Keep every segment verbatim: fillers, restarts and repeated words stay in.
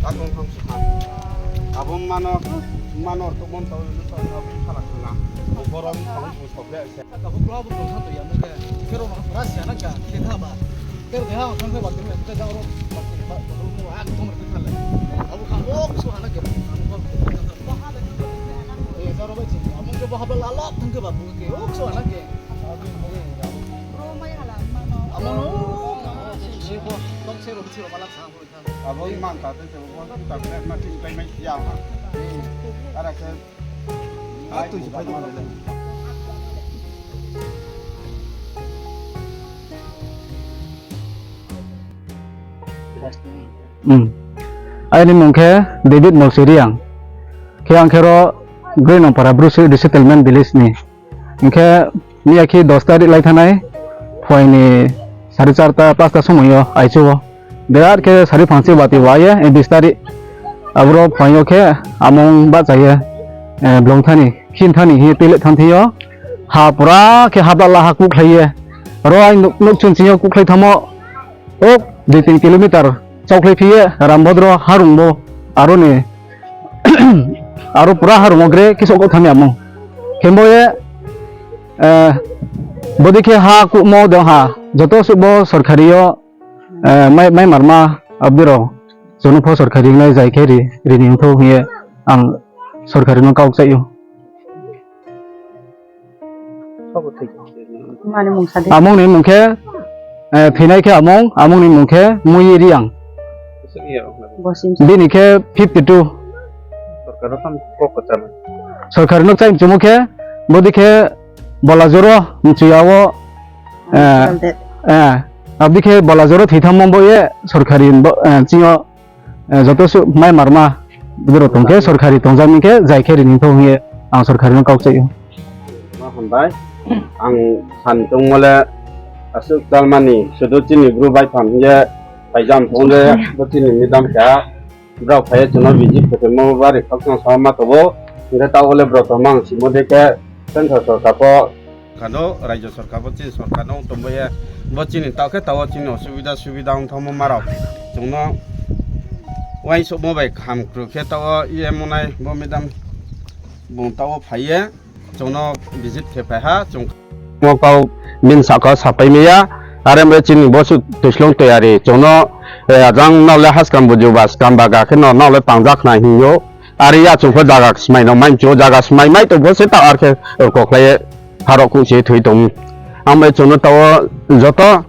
Abo mano, mano to mon to to to kala kala. Borom to to to le. Ka bo kla bo to to ya mo ke. Kero ma pura sia na ka. Ke tha ba. Kero de ha thang ba ke ke ja ro. Ba ba ro mo ak to mo ke thale. Abo ka o so ha na ke. Abo ka. Eh, ja ro ba chi. Abo ke ba ha ba la la thang ke ba bu ke. O so ha na ke. Abo mo ke. Amo no. Si bo. Tom se ro si ro ma la sa. Abo i man ta te se bo ta kre ma tin kai mai ya ma. Ara ke. A tu si phai do. Hmm. Aini mung khe David Molsiriang. Khe ang khe ro Grinongpara Brusu Resettlement Village ni. Hinkhe miya khe dos tarik lai thanai phuaini sari charta pasta somoio aichuo. Birat khe sari phangchi bati waye, eh, bis tarik. Aboro phuaio khe amung bachaye, eh, blong thani, khin thani hi tele thang thio. Ha pura khe habla la ha kuk khlaiye. Ro ai nuk, nuk chun chio kuk khlai thamo. O dui tin kilometer chokhlai phiye Rambodro harungbo aroni aro pura harungo gre kisa kok thani amo. Kembo ye, eh, bodi khe ha kumo de ha joto subo sorkari yo, eh, mai, mai marma abdiro jono pho sorkari nai jai khe ri, rini wngtho hiye ang sorkari no kok chaio. Mani mung sa de. Amung ni mung khe, eh, thinai khe amung, amung ni mung khe Mui Riang. Bosim sa. Bini khe fifty two. Sorkar no tam kok ko chama. Sorkar no chaim chumo khe, bodi khe Bola Joro, mchuya o, eh, Chal de. Eh, abdi khe Bola Joro thitham mong bo ye, sorkari bo, eh, chingo Eh, joto su mai marma bwdwrok tong khe sorkari tongjak ni khe jai khe rini thok hiye ang sorkari no kok chaio. Ma hambai ang san tongmole aswk chalmani sudu chini bru bai pham hiye paijam phone bo chini midam kha brao phai chuno visit khe mo bari khok chang sama tobo hinkhe ta ole bro tongma ang simo de khe central sorkar po Kano, Rajya Sorkar bo chini sorkar no tongbaye, bo chini tao khe tao chini osubida subida wng thangma marok. Chwngno uaisukma bai kaham kwrwi khe tao E M onai bo madam bung tao phaiye, chwngno visit khe phaiha, chwng mo kau bin saka sapai maya, are mo chini bosu twislong toyari, chwngno, eh, ajang nole haskam buju ba skam baga khe no nole tangjak nai hinyo. Ari ya chwng pho jaga swmai no mai chu jaga swmai mai to bo se ta ar khe kokhlai harok ku se thwi tong. Ang bai chwng no tao joto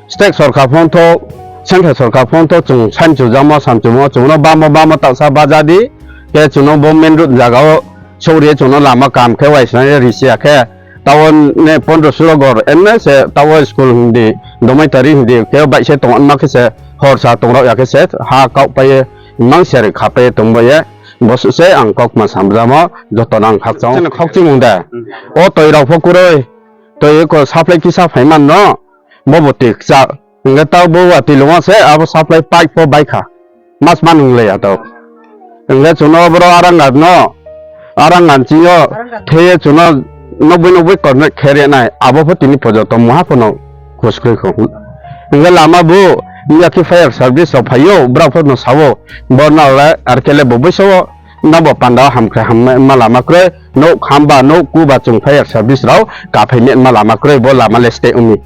state sorkar phone tho central sorkar phone tho chwng san chu jamo san chu mo chwng no bamo bamo ta sa baja di ke chwng no bo main road jaga o sori chwng no lama kam khe wai sa ri sia khe tao ne pondro sulo gor enne se tao school hindi domai tari hindi ke bai se tong ma khe se hor sa tong rok ya khe se ha kau pai mang se ri kha pai tong bai ye. Bo se ang kok ma samjamo joto nang khakchang. Chini khokchimung de. O toi rok pho kwrwi. Toi ko supply kisa phaiman no. Bo bo tik cha. Hingke ta bo wa twi lungo se abo supply pipe pho bai kha. Mas man wng le ya to. Hingke chuno boro arang gat no. Arang gan chingo. Theye chuno nokbwi nokbwi connect khe re nai. Abo pho tini pojoto muha pho no. Khoskrwi kho. Hingke lama bo, miya khe fire service rok phaio, borok phano sao, bo nole R K L bo bwsao, nobo panda hamkrai hamma lama kwrwi, nok hamba, nok kuba chwng fire service rok kaphai ma lama kwrwi, bo lama le stay wngwi.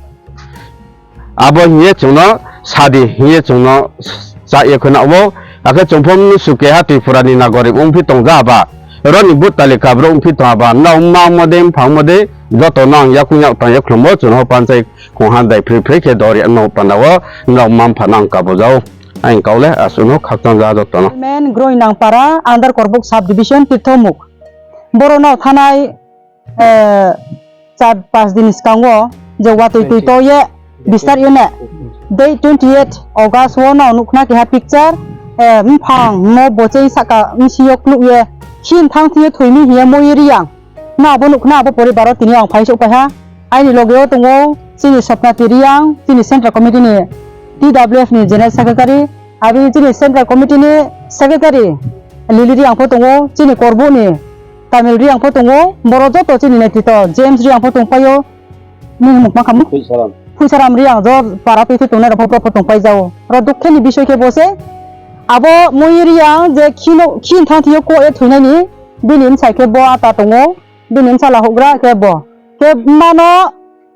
Abo hiye chwngno sadi hiye chwngno cha ye khwna obo, akhe chwngphom nusu keha Tripura ni nagorik wngphi tongja ba, roni vote talika borok wngphi tongja ba, nok ma mode, mphang mode, joto no ang yakung yak tang ye khulumbo, chwngno panchai Khungha dai phri phri khe dori no panda o nok mam phano ang kabujao. Ang kaule aswkno khakchang ja jotono. Men Groinangpara under Korbuk sub division Tirthomuk. Borok no thanai, eh, char pas din skango je watwi twi to ye bistar yone. Date twenty eight August o no nukna keha picture, eh, mphang mo bocheng saka msio kluk ye khin thang thio thwimi hiye moi riyang. Na abo nukna abo poribar o tini ang phai sok paiha. Aini loge o tongo chini Sopnati Riang, chini Central Committee ni T W F ni General Secretary, abi chini Central Committee ni Secretary Lili Riang pho tongo, chini Korbu ni Tamil Riang pho tongo, boro joto chini netrito James Riang pho tongpaio. Nini mukma khamu? Phuisaram. Phuisaram Riang jo para twi twi tongnai rok pho borok pho tongpai jao. Oro dukhe ni bisoi khe bo se Abo Moyuri yang je khino, khin thang thio ko e thuinani, bini msai khe bo ata tongo, bini msala hugra khe bo. Khe mano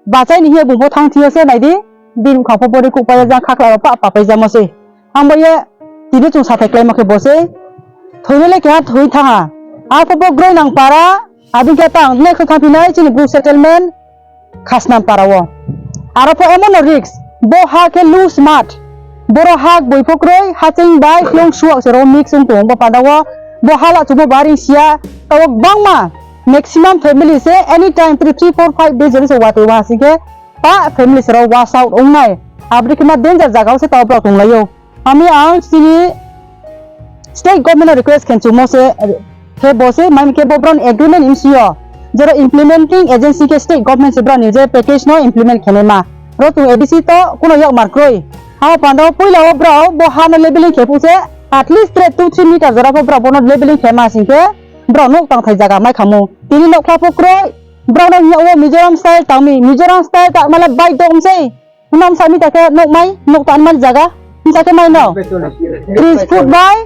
bachai ni hiya bumbo thang thio se naidi, bini khapho bori kuk paya jang khakla pa pa pai jamo se. Ang bo ye tini chung sathai klai ma khe bo se. Thuinale khe ha thui thang ha. Apho bo groi nang para, abin khe tang ne khe thang phinai chini group settlement. Khasnam para o. Aro pho emono risk, bo ha khe loose mud. Boro hak boi pho kroi, haching bai klong suak se ro mix wng tongo bo panda o. Bo hala chumo baring sia, tawok bangma maximum family se anytime three, three, four, five days jori se watwi wa hasing khe pa family se ro wash out wngnai. Abri khe ma danger jaga o se tawok borok tonglaio. Ami ang chini state government no request khen chumo se, khe bo se, mami khe bo broni agreement imsio, jero implementing agency khe state government se broni je package no implement khenai ma. Ro tung A D C to kuno yok mar kroi. Amo panda o puila o bro bo ha no leveling khe pu se, at least tre two three meter jora pho bro bono leveling khe ma sing khe bro nok tang thai jaga mai khamu. Tini nok kha pho kroi, bro no hiya o Mizoram style tang mi, Mizoram style ta mala bai dong sei. Hwnna msa mi ta khe nok mai, nok tan mani jaga. Msa khe mai no. Tris foot bai,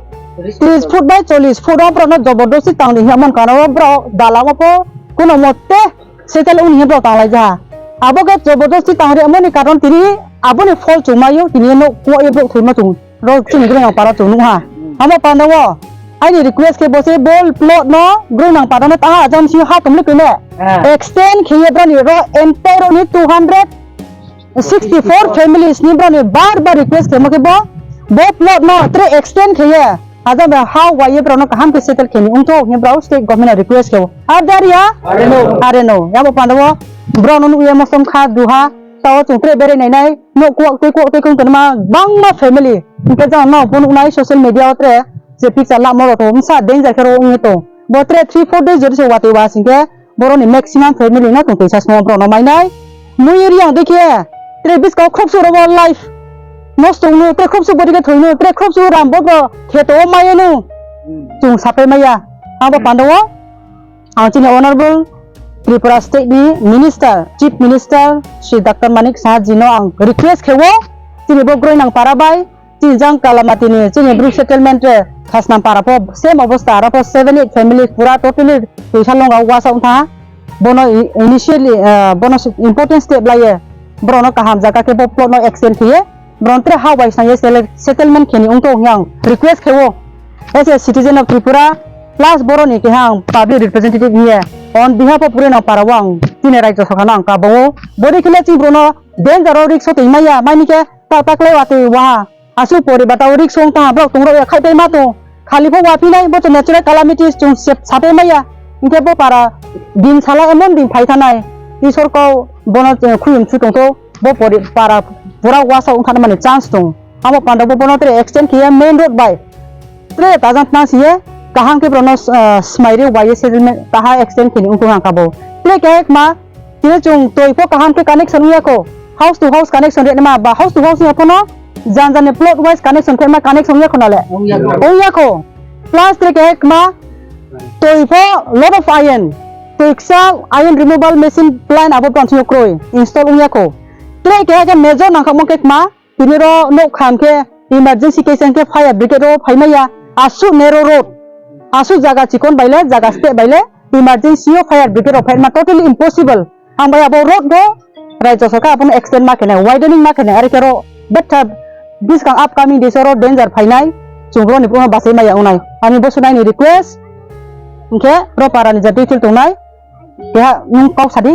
tris foot bai chollish foot o borok no jobordosti tang di hwnmani karo o borok dalam o pho kuno mote settle wng hinwi borok tang lai ja. Abo khe jobordosti tang ri mani karon tini aboni phol chung mai o tini nok kuwa o borok thwi ma chung. Rok chini gwnang para chung nukha. Amo panda o aini request khe bo se bol plot no gwnang para no ta ajam si ha tum lukine. Ah. Extend khiye brani ro entire ni two hundred sixty-four families ni brani bar bar request khe mo khe bo, bo plot no tre extend khiye. Ajam ba ha wai ye brano kaham khe settle kheni ungtho hwnwi brao state government no request khe. Ar daria? Are no. Are no. Yabo panda o brano nukye mosom kha duha. Tao chung tre bere nai nai. No kuak tei kuak tei kung tani ma bangma family. Hingke jang no bo nuknai social media o tre. Je picture lamo rok to msa danger khe ro ungye to. Bo tre three four days jori se watwi wa singke. Borokni maximum family no tong twi sa swngo borokno mainai. Mui ri ang dekhe, tre buskang khobsuk rogo life nosto wngno, tre khobsuk bodi khe thwino, tre khobsuk ram bobo kheto o maiyano. Hmm. Chwng sapai maya. Abo panda o ang chini honorable Tripura state ni minister, chief minister Shri Doctor Manik Saha ji no ang request khewo, chini bo Groinang para bai, chini jang Kalamati ni chini Bru settlement re Khasnam para pho same obostha, aro pho seven eight family pura totally twisa longa wasa wngtha. Bono i-, initially, ah, bono si-, important step laiye borokno kaham jaga khe bo plot no extend khiye borokno tere ha bai swnaiye sele-, settlement kheni wngtho hwnwi ang request khewo as a citizen of Tripura plus borokni keha ang public representative hiye on behalf of Groinang para o ang chini raijyo sokha no ang kabawo bori khile chini borokno danger o risk o twi maya mani khe ta taklai watwi waha. Aswk poriba tao riksong tangha borok tongrok ya khai pai ma tong. Khali pho waphinai bo to natural calamities chwng sep-, sapai maya. Hinkhe bo para din sala emon din phai thanai. Isor kau bono chwng khuyum su tongtho. Bo pori para pura wasa wngthana mani chance tong. Amo panda bo bono tere extend khiya main road bai. Tere tajang tang siye kaham khe borokno, ah, smairi waiye settlement taha extend khini wngkha kabo. Tere khe ma Tini chwng twi pho kaham khe connection wngya kho. House to house connection rwna ma ba house to house wngya phono jan jan ni plot wise connection khe ma connection wngya kho nale. Wngya kho. Wngya kho. Plus tre khe ma twi pho lot of iron. Twi ksa iron removal machine plant abo tong sio kroi install wngya kho. Tre khe khe major nangkha mo khe ma Tini ro nok kham khe emergency case khe fire brigade ro phai maya. Aswk narrow road, aswk jaga chikon baile, jaga step baile, emergency o fire brigade rok phai ma totally impossible. Ang bai abo road ro raijyo sorkar abono extend ma khenai, widening ma khenai, are khe ro betha buskang upcoming days oro danger phainai, chwng roni phuru bachai maya wngnai. Ani bo swnaini request, hwnkhe ro para ni je detail tongnai, keha nwng kok sadi.